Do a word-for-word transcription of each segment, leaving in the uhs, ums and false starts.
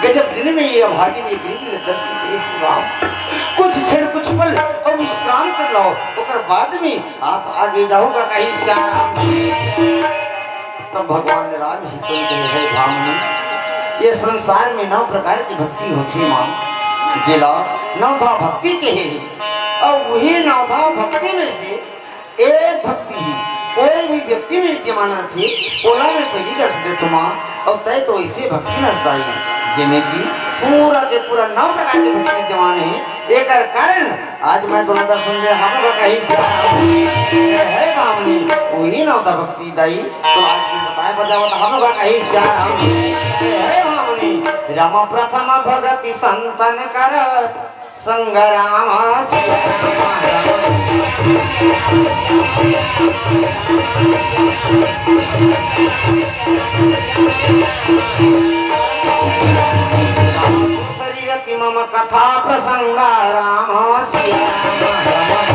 कि जब दिन में ये अभागिन ये गरीब ल दर्शन दे हो राम, कुछ क्षण कुछ पल अउ विश्राम कर लव, ओकर बाद में आप आगे जाहू गा कहे श्याम। तब भगवान राम ही तो कहे, हे भामनी, ये संसार में नौ प्रकार की भक्ति होथे माँ, जेला नवधा भक्ति कहे हे, अउ वही नवधा भक्ति में से एक भक्ति भी कोई भी व्यक्ति में विद्यमान रथे, ओला मैं पहिली दर्श देथों माँ। अउ तैं तो ऐसे भक्ति नस दाई, जेमे कि पूरा के पूरा नौ प्रकार के भक्ति विद्यमान हे। एकर कारण आज मैं तोला दर्शन दे हवं गा कहे श्याम। हे भामनी, वही नवधा भक्ति दाई, तो आज मैं बताए बर जावत हवं गा कहे श्याम। हे भामनी, राम प्रथम भगति संतन कर, संग राम सिया राम। दूसरी रति मम कथा प्रसंग राम सिया राम।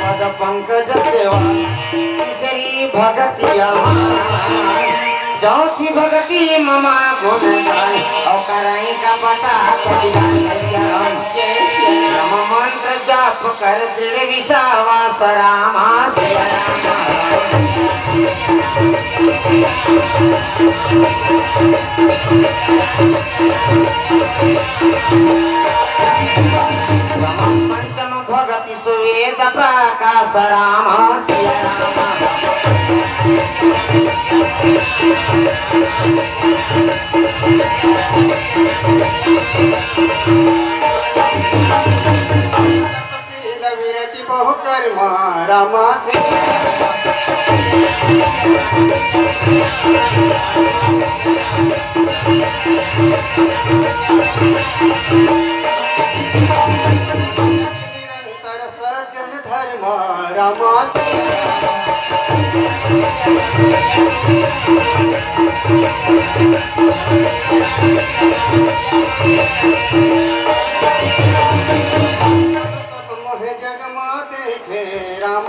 पद पंकज सेवा तीसरी भगति अमार, चौथी भगति ममा गुण गाय, अउ करई का पटा कल्याण। राम मंत्र जाप कर दृढ़ विश्वास रामा से। राम पंचम भगति सुवेद प्रकाश राम सिया राम। शील विरति बहु कर्म राम। निरंतर सज्जन धर्म राम। सब मोह जग मा देखे राम।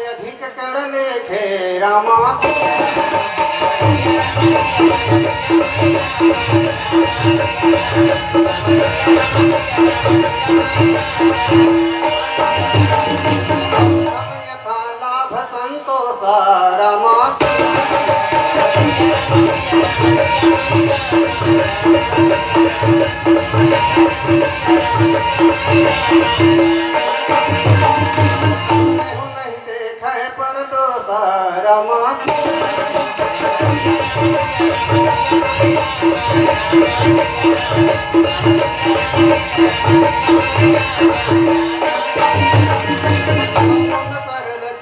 अधिक कर लेखे रामा। यथा लाभ संतोष रामा। नहीं देखे पर दोष रामा।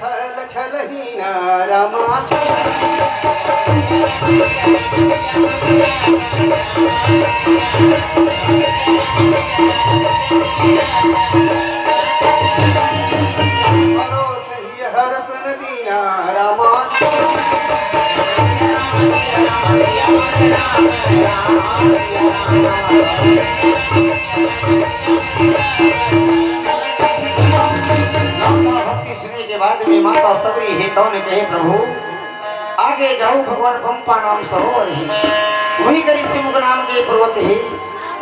सरल छल छलहीन रामा। भरोसे हर सुन दीना रामा। भक्ति सुने के बाद में माता सबरी हे तौन कहे, प्रभु, आगे जाहू भगवान पंपा नाम सरोवर हे, वही करी सिमुख नाम के पर्वत हे,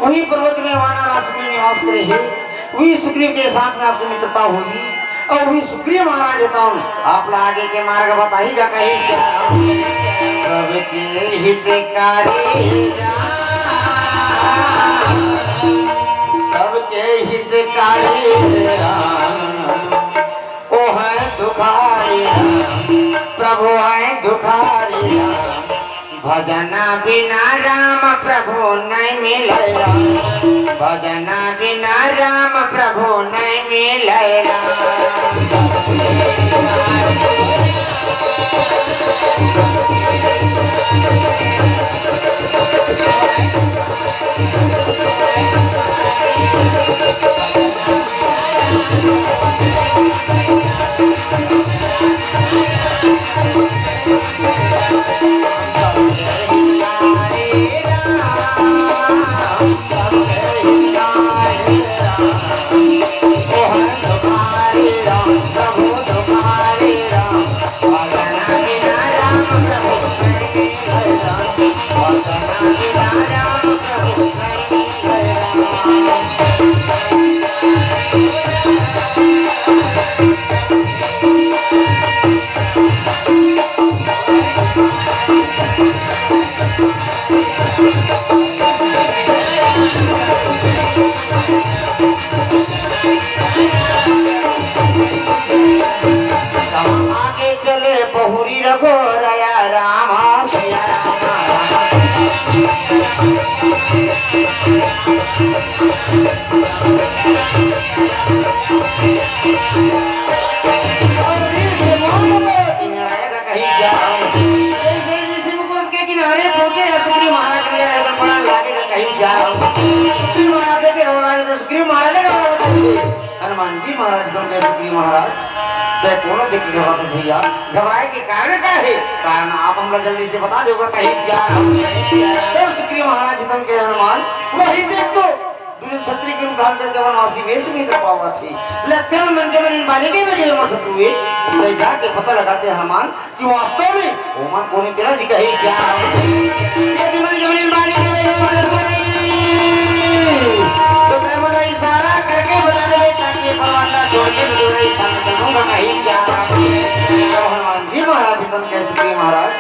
वही पर्वत में वानर राजगुरु निवास करे हे, वही सुग्रीव के साथ में आपकी मित्रता होही। अउ वही सुग्रीव महाराज हे तौन आप ला आगे के मार्ग बताही गा कहे श्याम। सबके हितकारी राम, सबके हितकारी राम, ओ है दुखारी राम, प्रभु है दुखारी राम। भजना बिना राम प्रभु नहीं मिले राम, भजना बिना राम प्रभु नहीं मिले राम। गोरया राम, सिया राम। और ऋषि मुकुंद के किनारे पहुंचे हैं सुग्रीव महाराज के लिए, प्रणाम लागे का कहीं जा रहा हूँ। सुग्रीव महाराज के रोना है तो सुग्रीव महाराज का रोना है। हनुमान जी महाराज को कहे, सुग्रीव महाराज, तय कोनो दिख घबरा तो भैया, घबराए के कारण का है? कारण आप हमला जल्दी से बता देगा कहीं जा रहा हूँ। तब सुग्रीव महाराज जी तुम कहे, हनुमान, वही देख तो दुर्योधन छत्री के रूप धारण करके वनवासी वेश में इधर पावा थे। लगते हैं मन के मन इन बालिके में जो मर शत्रु हुए, तो जाके पता लगाते हैं हनुमान, कि वास्तव में ओमन कोन ए तेला जी कही श्याम। यदि मन के मन इन बालिके में जो मर शत्रु हुए, तो मैं मोला इशारा करके बता देवे ताकि ये परवाना छोड़ के मैं दूसरे स्थान में चलूंगा कहीं श्याम। तब हनुमान जी महाराज जी तुम कहे, सुग्रीव महाराज,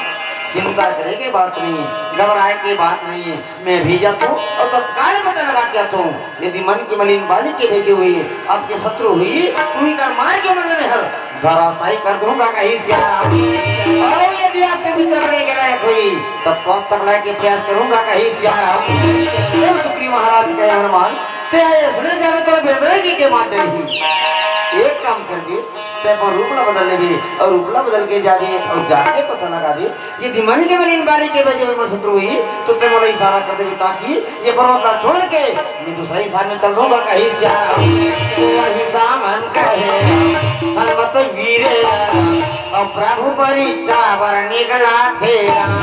चिंता करे के बात नहीं है, घबराए के बात नहीं है। मैं भी जाता हूँ और तत्काल पता लगा के आता हूँ। यदि मन के मलिन बालिके भेजे हुए आपके शत्रु हुई, तो इनका मार के मन में हर धराशायी कर दूंगा कहीं श्याम। और यदि आपके मित्र बनने के लायक हुई, तब तो आप तक लाने के प्रयास करूंगा कहीं श्याम। तब सुग्रीव महाराज कहे, हनुमान, ते ऐसने जावे तो बेदरे की के मार डरी। एक काम कर भी, ते अपन रूप ला बदल लेबे और रूप ला बदल के जाबे और जाके पता लगाबे यदि मन के मलिन बालिके भेजे हुए मोर शत्रु हुई, तो ते मोला इशारा कर देबे, ताकि ये पर्वत ला छोड़ के मैं दूसरा स्थान में चल दूंगा कहीं श्याम। वही श्याम हम कहे, हनुमत वीर और प्रभु परीक्षा बर निकला थे राम।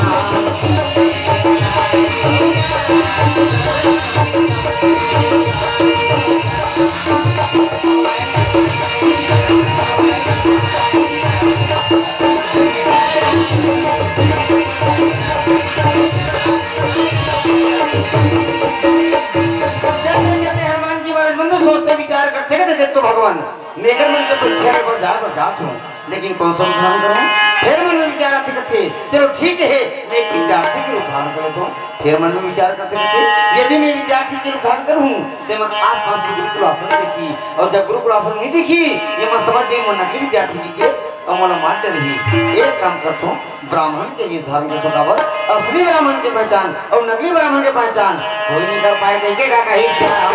जैसे जैसे हनुमान जी महाराज मन में सोचते विचार करते कहते, देख तो भगवान, मैं अगर मन के परीक्षा में बढ़ जा, बढ़ जात हूँ, लेकिन कौन सा रूप धारण करूँ? फिर मन में विचार आते कहते, चलो ठीक है, मैं एक विद्यार्थी के रूप धारण कर लेता हूँ। फिर मन में विचार करते कहते, यदि मैं विद्यार्थी के रूप धारण करूँ, तो मैं आसपास में गुरुकुल आश्रम देखी, और जब गुरुकुल आश्रम नहीं देखी, ये मैं समझ जाई, मैं नकली विद्यार्थी की के, और मोला मार डरही। एक काम करता हूँ, ब्राह्मण के वेश धारण करथों, काबर असली ब्राह्मण के पहचान और नकली ब्राह्मण के पहचान कोई नहीं कर पाए। कहिके का कही श्याम,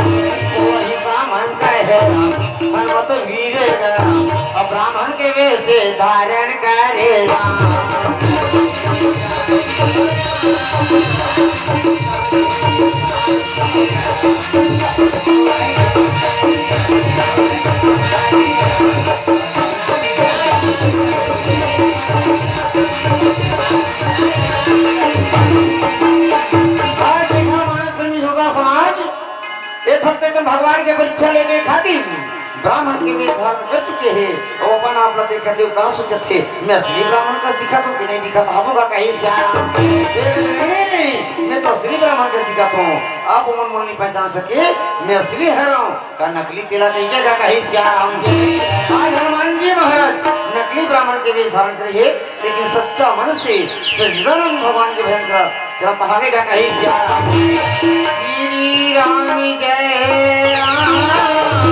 वही श्याम हम कहे राम, हनुमत वीर राम, और ब्राह्मण के वेश धारण करे राम। आज देखा मानस प्रेमी श्रोता समाज, ये भक्त एकदम भगवान के परीक्षा लेके खातिर ब्राह्मण के वेश धारण कर चुके हैं। वो अपन आप ला देखत हे, वो का सोचत हे, मैं असली ब्राह्मण का दिखत हों कि नहीं दिखत हों, का कही श्याम। नहीं, नहीं, नहीं, मैं तो असली ब्राह्मण का दिखत हों। आप ओमन मोला नहीं पहचान सके, मैं असली हरौं। का नकली तेला कहिके का कही श्याम। आज हनुमान जी महाराज नकली ब्राह्मण के वेश धारण करे हे, लेकिन सच्चा मन से सच्चिदानंद भगवान के भजन करत, करत हवे का कही श्याम। श्री राम जय राम,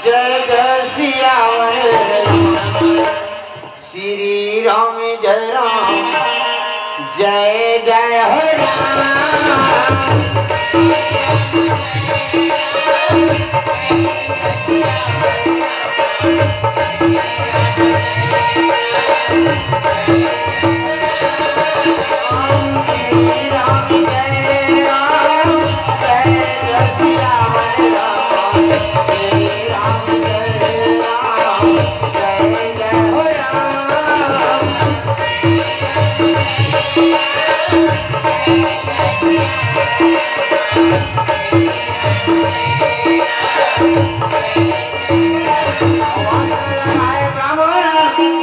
जय जय सियावर राम। श्री राम जय राम, जय जय हो राम। श्री राम जय राम, जय जय सियावर राम। श्री राम जय राम, जय जय हो राम।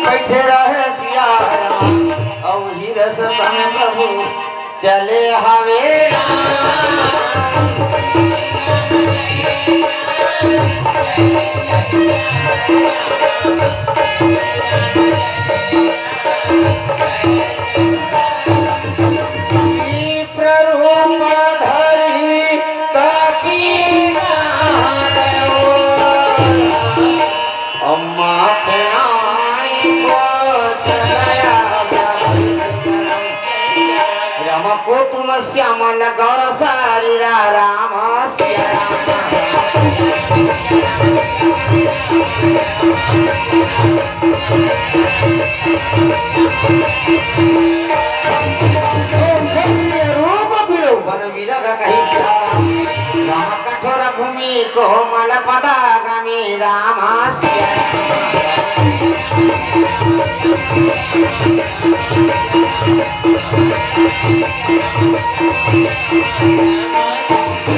बैठे रहे सिया राम, अउ हीरस तन प्रभु चले हवे राम। प्ररूप धरी काकी कहाँ गयो? अम्मा थे नाई को चलया। को तुम श्यामल गौर शरीर राम सिया राम। रूप विलोपन विरह कही श्याम। राम कठोर भूमि कोमल पदागमी राम सिया राम।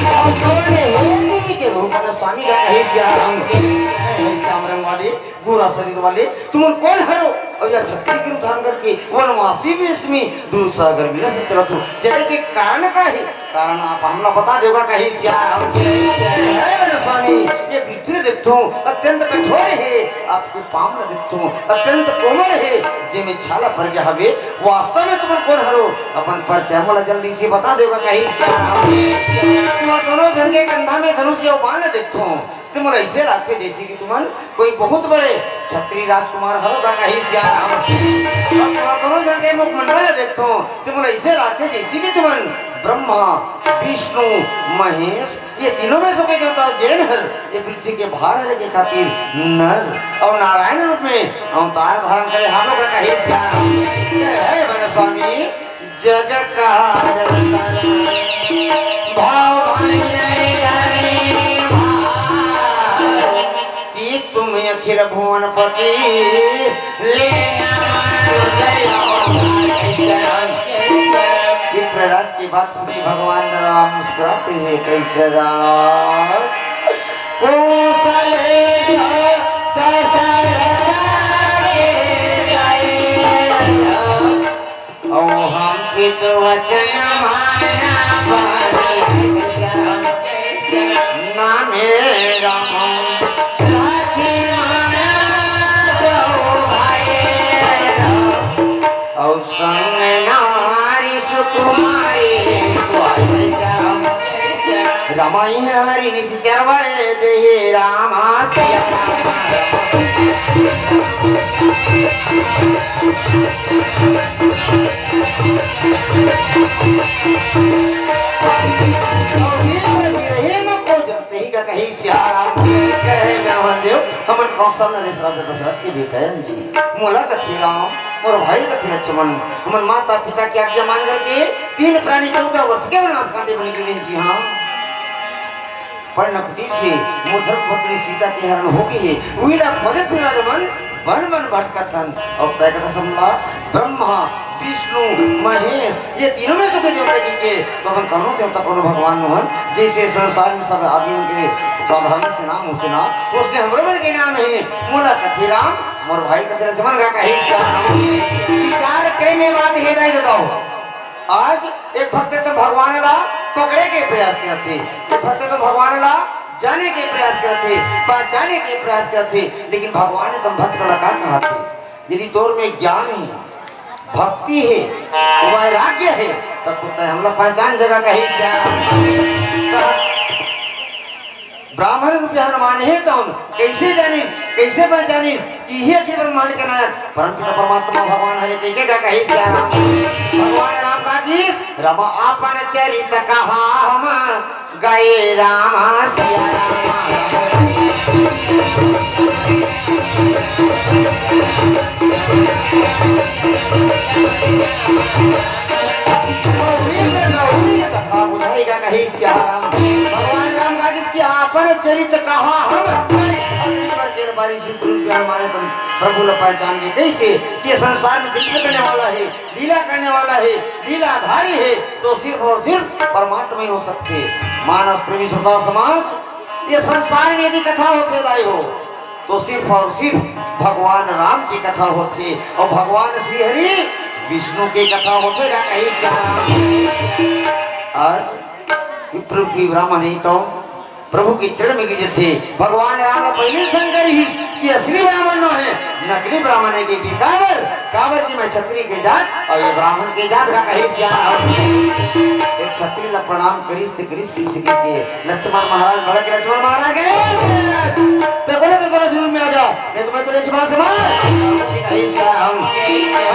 और कौन है हे देवी के रूप में स्वामी का कहे श्याम। हे श्याम रंग वाले, गोरा शरीर वाले, तुमन कौन हरो? और यह छत्री के रूप धारण करके वनवासी वेश में दूर सागर मिला से चलत हो। चले के कारण का है? कारण आप हमला बता देगा कहे श्याम। हे वन स्वामी, ये पृथ्वी देखतो, अत्यंत कठोर है, आपके पाँव ला देखतो, अत्यंत कोमल है, जेमे छाला भर गया हवे। वास्तव में तुमन कौन हरो? अपन परिचय मोला जल्दी से बता देगा कहे श्याम। तुमन दोनों झन के कंधा में धनुष अउ बाण देखतो, ते मोला ऐसे लागथे जैसे कि तुमन कोई बहुत बड़े छत्री राजकुमार हरो का कही श्याम। अब तुमन दोनों झन के मुखमंडल ला देखतो, ते मोला ऐसे लागथे जैसे कि तुमन ब्रह्मा, विष्णु, महेश, ये तीनों में से कोई देवता जेन हर ये पृथ्वी के भार हरे के खातिर नर और नारायण रूप में अवतार धारण करे, हम लोग का कहे श्याम। हे वन स्वामी, जग कारण भाव कि तुम अखिल भुवनपति ले विप्रराज की बात सुनी भगवान राम मुस्कुराते हुए कही, जरा कौशल दशरथ के जय। ओ हम पित वचन माना बानी नामे राम लक्ष्मण दो भाई राम। और संग नारी सुकुमारी रमाई हरि निश चरवाए दे रामा सिया रामा। और वीर विरहे में को जरते ही का कही सिया राम। कहे ब्राह्मण देव, हमन कौशल नरेश राजा दशरथ के बेटा हन जी। मोला कथी राम, मोर भाई कथी लक्ष्मण, हमन माता पिता के आज्ञा मान करके तीन प्राणी चौदह वर्ष के वनवास काटे बने गेलेन जी। हाँ, पर्णकुटी से मोर धर्मपत्नी सीता के हरण हो गे हे, उही ला खोजत फिरत हमन बन बन भटकत हन। अउ तय कथा समला ब्रह्मा, विष्णु, महेश, ये तीनों में से कोई देवता जी के, तो अपन कौनो देवता कौनो भगवान नोहन। जैसे संसार में सब आदमी के साधारण से नाम होथे ना, उसने हमरो मन के नाम हे। मोला कथे राम, मोर भाई कथे लक्ष्मण का कहे श्याम। विचार करे में बात हे दाई बताओ। आज एक भक्त तो भगवान ला पकड़े के प्रयास करथे, एक भक्त तो भगवान ला जाने के प्रयास करथे, पहचाने के प्रयास करथे, लेकिन भगवान एकदम भक्त ला का कहथे? यदि तोर में ज्ञान हे, भक्ति हे, वैराग्य हे, तब तो तय हमला पहचान जगा कहे श्याम। ब्राह्मण रूपी हनुमान हे तौन कैसे जानिस, कैसे पहचानिस कि ये अखिल ब्रह्मांड के नायक परम पिता परमात्मा भगवान हरे के, के का कहे श्याम। भगवान राम का किस राम आपन चरित कहा हम गए राम सिया राम। कथा बुझाएगा नहीं सिया राम। भगवान राम का किसकी आपन चरित कहा हम। अगली बार के बारी से गुरु प्यार माने तुम प्रभु ला पहचान के कैसे, ये संसार में चित्र करने वाला है, लीला करने वाला है, लीलाधारी है, तो सिर्फ और सिर्फ परमात्मा ही हो सकते। मानस प्रेमी श्रोता समाज, ये संसार में यदि कथा होथे दाई हो, तो सिर्फ और सिर्फ भगवान राम की कथा होथे और भगवान श्री हरि विष्णु की कथा होथे। या कहीं श्याम। आज विप्र रूपी ब्राह्मण ही तो प्रभु के चरण में गिर जथे। भगवान राम ला पहले शंका रहिस कि असली ब्राह्मण नो हे, नकली ब्राह्मण हे, कि काबर, काबर कि मैं क्षत्रिय के जात और ये ब्राह्मण के जात का कहे श्याम। एक क्षत्रिय ला प्रणाम करिस ते करिस किसी के, के लक्ष्मण महाराज भड़क, लक्ष्मण महाराज के, तो बोले तो तुरंत रूप में आ जाओ, नहीं तो मैं तुझे जीवन से मार। कहे श्याम।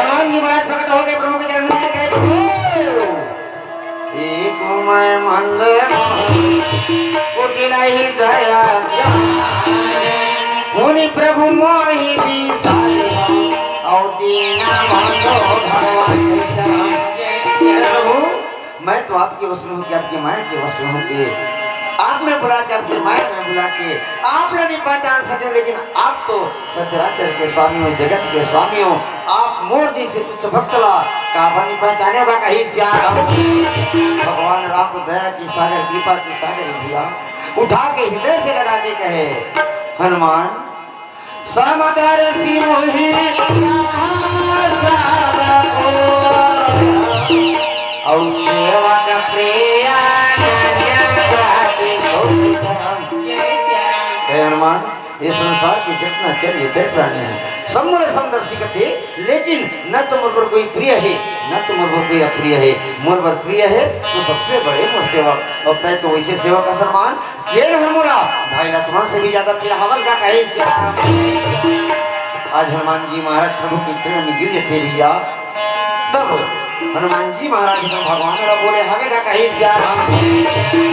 हनुमान जी महाराज प्रकट हो गए प्रभु के चरण में, कहे, "प्रभु।" मंद मोहि कुटिल ही दया जान, मुनि प्रभु मोहि बिसारे, अउ दीन बंधु भगवती शरण। हे प्रभु, मैं तो आपके वश में होके, आपके माया के वश में होके, आप में बुला के, आपके माया में बुला के, आप ला नहीं पहचान सके, लेकिन आप तो सचराचर के स्वामी हो, जगत के स्वामी हो। आप मोर जैसे तुच्छ भक्त ला काबर नहीं पहचाने बा, कही सियाराम। भगवान राम तो दया की सागर, कृपा की सागर भैया, उठा के हृदय से लगा के कहे, हनुमान, समदर्शी मोहि अउ सेवक प्रिय अनन्य जाति सोई सरन। हे हनुमान, ये संसार के जितना चर, ये चर प्राणी है, सब मोला समदर्शी कथे, लेकिन न तो मोर बर कोई प्रिय है, न तो मोर बर कोई अप्रिय है। मोर बर प्रिय है तो सबसे बड़े मोर सेवक, अउ तैं तो वैसे सेवक अस हनुमान, जेन हर मोला भाई लक्ष्मण से भी ज्यादा प्रिय हवस गा, कहे सियाराम। आज हनुमान जी महाराज प्रभु के चरण में गिर जथे भैया, तब हनुमान जी महाराज तो भगवान ला बोले हवे गा, कहे सियाराम।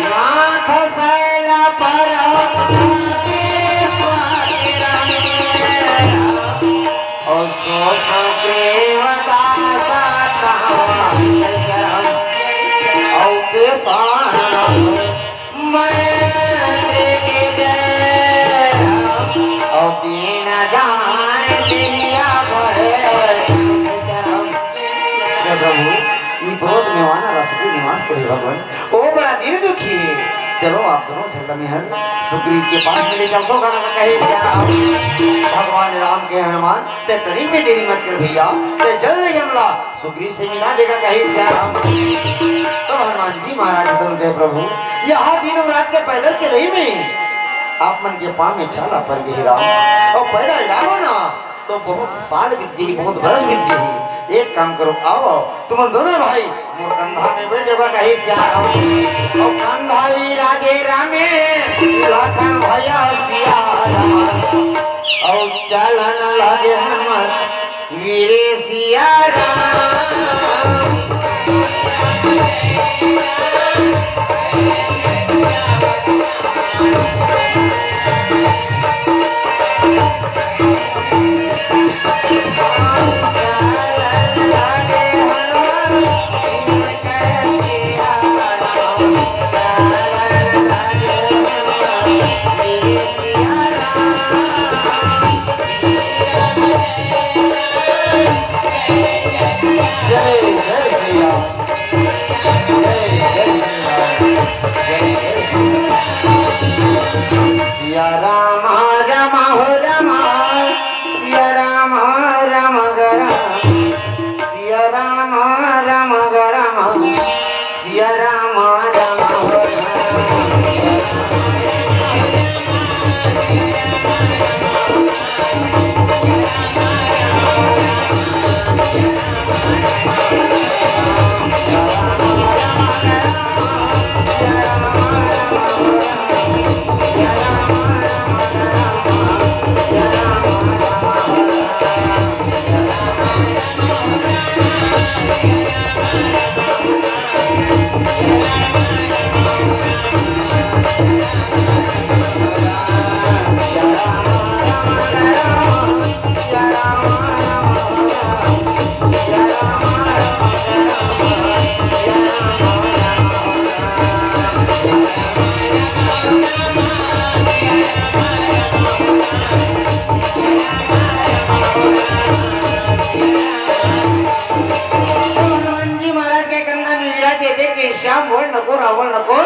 नाथ शैल पर अउ सो सुग्रीव दास कहाई शरण। अउ ते सारन मैत्री के जय। अउ दीन जान जिया भय। हे प्रभु, ई ब्रोध में वानर असुर निवास करे भगवान। ओ बड़ा दीन दुखी है। चलो आप दोनों झगड़ा में हर सुग्रीव के पास में ले चलथों गा, कहे सियाराम। भगवान राम के हनुमान, तैं तनी में देरी मत कर भैया, तैं जल्द ही हमला सुग्रीव से मिला देगा, कहे सियाराम। तब हनुमान जी महाराज बोल गए, प्रभु, यह दिन रात के पैदल चलई में आप मन के पाँव में छाला पर गए राम, अउ पैदल जाबो ना तो बहुत साल बीत जाही, बहुत बरस बीत जाही। एक काम करो, आओ, आओ, तुम दोनों भाई मोर कंधा में बैठ जाओ, कहे सियाराम। अउ कंधा विराजे रामे, लखन भैया सियाराम। अउ चलन लगे हनुमत वीरे सियाराम। जय जय सिया। जय जय सिया। जय जय सिया। सिया राम राम हो राम, सिया राम राम राम, सिया राम राम राम, सिया राम राम हो राम। हनुमान जी महाराज के कंधा में विराजे देखे श्याम वर्ण को रावण नकुल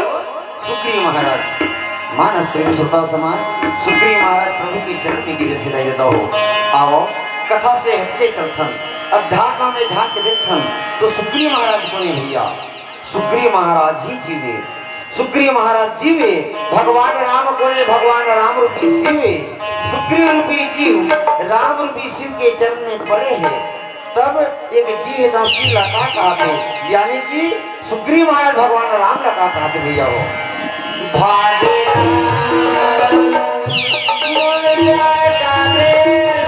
सुग्रीव महाराज। मानस प्रेम श्रोता समाज, सुग्रीव महाराज प्रभु के चरण में गिरे छिलाई देता हो। आओ, कथा से हटते चलथन, अध्यात्म में झांक के देखथन, तो सुग्रीव महाराज कोने भैया? सुग्रीव महाराज ही जीवे। सुग्रीव महाराज जीवे, भगवान राम कोने, भगवान राम रूपी शिवे। सुग्रीव रूपी जीव राम रूपी शिव के चरण में पड़े हैं। तब एक जीव हे, तब शिव ला का कहाथे, यानी कि सुग्रीव महाराज भगवान राम ला का कहाथे भैया हो। भागे मोर बेटा रे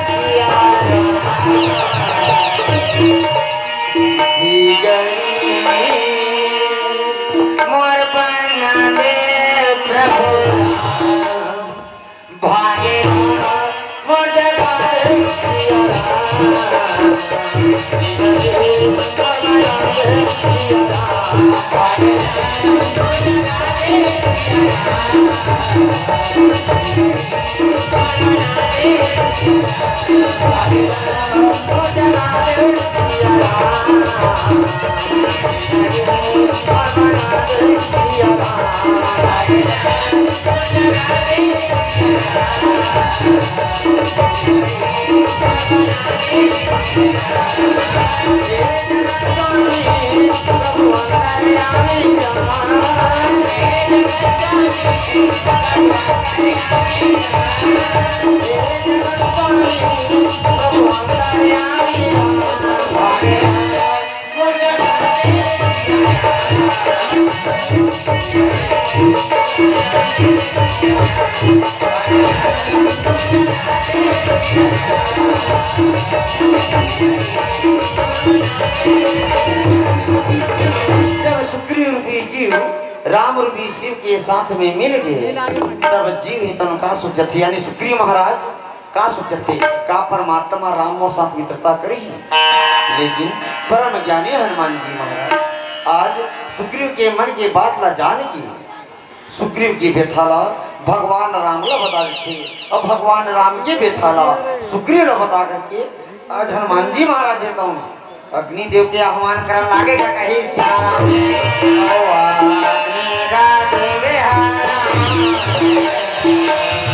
सिया राम। बिगड़ी मोर जब सुग्रीव रूपी जीव राम रूपी शिव के साथ में मिल गए, तब जीव ही तन का सुख जथे, यानी सुग्रीव महाराज का सुख जथे, का परमात्मा राम मोर साथ मित्रता करी। लेकिन परम ज्ञानी हनुमान जी महाराज आज सुग्रीव के मन के बात ला जान के सुग्रीव के व्यथा ला भगवान राम ला बता देथे, अउ भगवान राम के व्यथा ला सुग्रीव ला बता करके आज हनुमान जी महाराज हे तउन अग्नि देव के आह्वान करन लागे गा, कहे श्याम। ओ अग्नि गा देवे हा,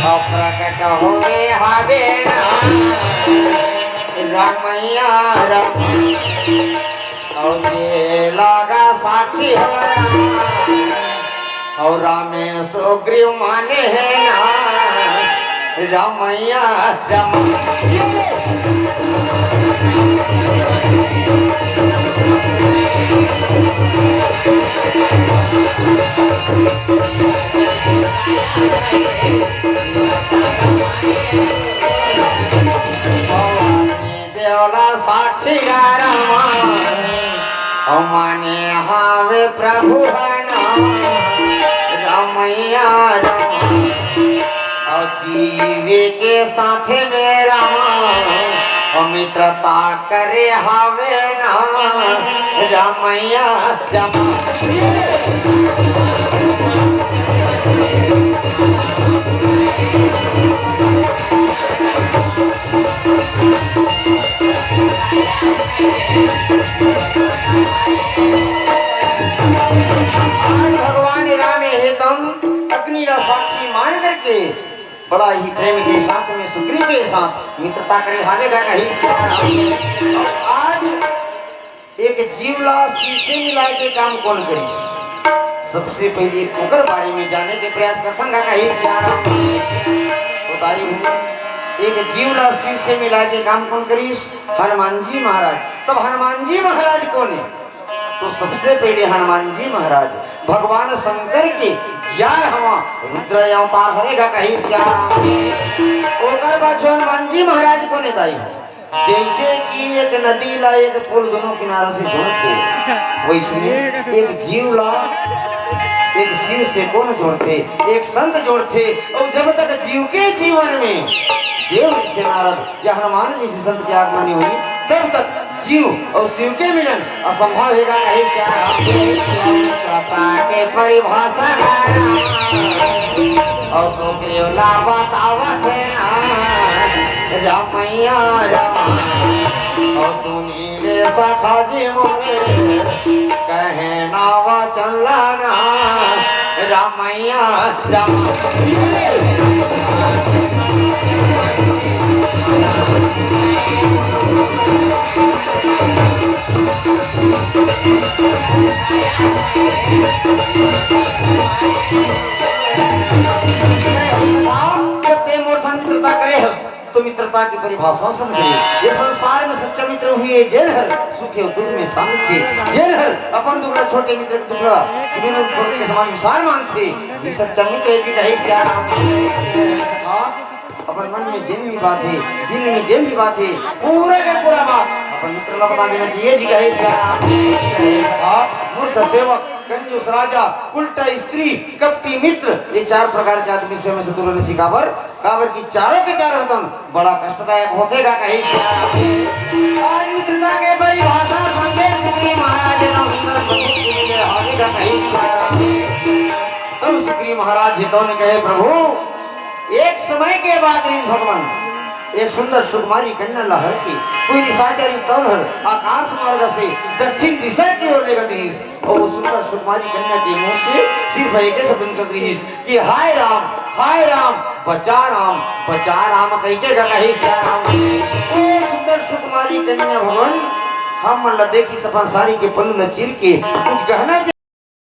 अउ प्रकट होवे हावे ना, रामैया राम। अउ जे लागा साक्षी हो राम, अउ रामे सुग्रीव माने हे ना, रामैया राम। देवला साक्षी गारमा, अउ माने हावे प्रभु है ना, रामैया राम। अउ जीवे के साथे में राम, अउ मित्रता करे हावे ना, रामैया राम। आज भगवान राम हे तउन अग्नि ला साक्षी मान करके बड़ा ही प्रेम के साथ में सुग्रीव के साथ मित्रता करे हावे गा, कहे श्याम। आज एक जीव ला शिव से मिलाय के काम कोन करिस? सबसे पहले ओकर बारे में जाने के प्रयास करथन गा, कहे श्याम। बताई हूँ, एक जीव ला शिव से मिलाय के काम कोन करिस? हनुमान जी महाराज। तब हनुमान जी महाराज कोन हे? तो सबसे पहले हनुमान जी महाराज भगवान शंकर के ग्यारहवाँ रुद्र अवतार हरे गा, कहे श्याम। ओकर बाद जो हनुमान जी महाराज कोन हे दाई हो? जैसे कि एक नदी ला एक पुल दोनों किनारा से जोड़थे, वैसने एक जीव ला एक शिव से कोन जोड़थे? एक संत जोड़थे। अउ जब तक जीव के जीवन में देव ऋषि नारद या हनुमान जैसे संत के आगमन नहीं होही, तब तक जीव अउ शिव के मिलन असंभव हे गा, कहे श्याम। मित्रता के परिभाषा अउ सुग्रीव ला बतावत हे ना, रामैया राम। अउ सुनी रे सखा जी मोरे, कहे ना वचन लाना, रामैया राम। आप जब ते मोर संग मित्रता करे हस, तो मित्रता की परिभाषा समझ ले। ये संसार में सच्चा मित्र हुए जेन हर सुख अउ दुख में साथ थे, जेन हर अपन दुख ला छोटे मित्र के दुख ला सुख के समान विशाल मानथे, ये सच्चा मित्र हे जी, कहे श्याम। अपन मन में जेन भी बात हे, दिल में जेन भी बात हे, पूरा के पूरा बात अपन मित्र ला बता देना चाहिए जी, कहे श्याम। मूर्ख सेवक, कंजूस राजा, उल्टा स्त्री, कपटी मित्र, ये चार प्रकार के आदमी से हमेशा दूर रहना चाहिए। काबर? काबर कि चारों के चारों तन बड़ा कष्टदायक होथे गा, कहे श्याम। आज मित्रता के तब सुग्रीव महाराज हे तौन कहे, प्रभु, एक समय के बात रहिस भगवान, एक सुंदर सुकुमारी कन्या लहर के, कोई निशाचर तौन हर आकाश मार्ग से दक्षिण दिशा की ओर लेगत रहिस। अउ वो सुंदर सुकुमारी कन्या के मुंह से सिर्फ एक शब्द निकलत रहिस कि हाय राम, हाय राम, बचा राम, बचा राम, कहिके गा कहे सिया राम। वो सुंदर सुकुमारी कन्या भगवान हमन ला देखिस, अपन साड़ी के पल्लू ला चीर के कुछ गहना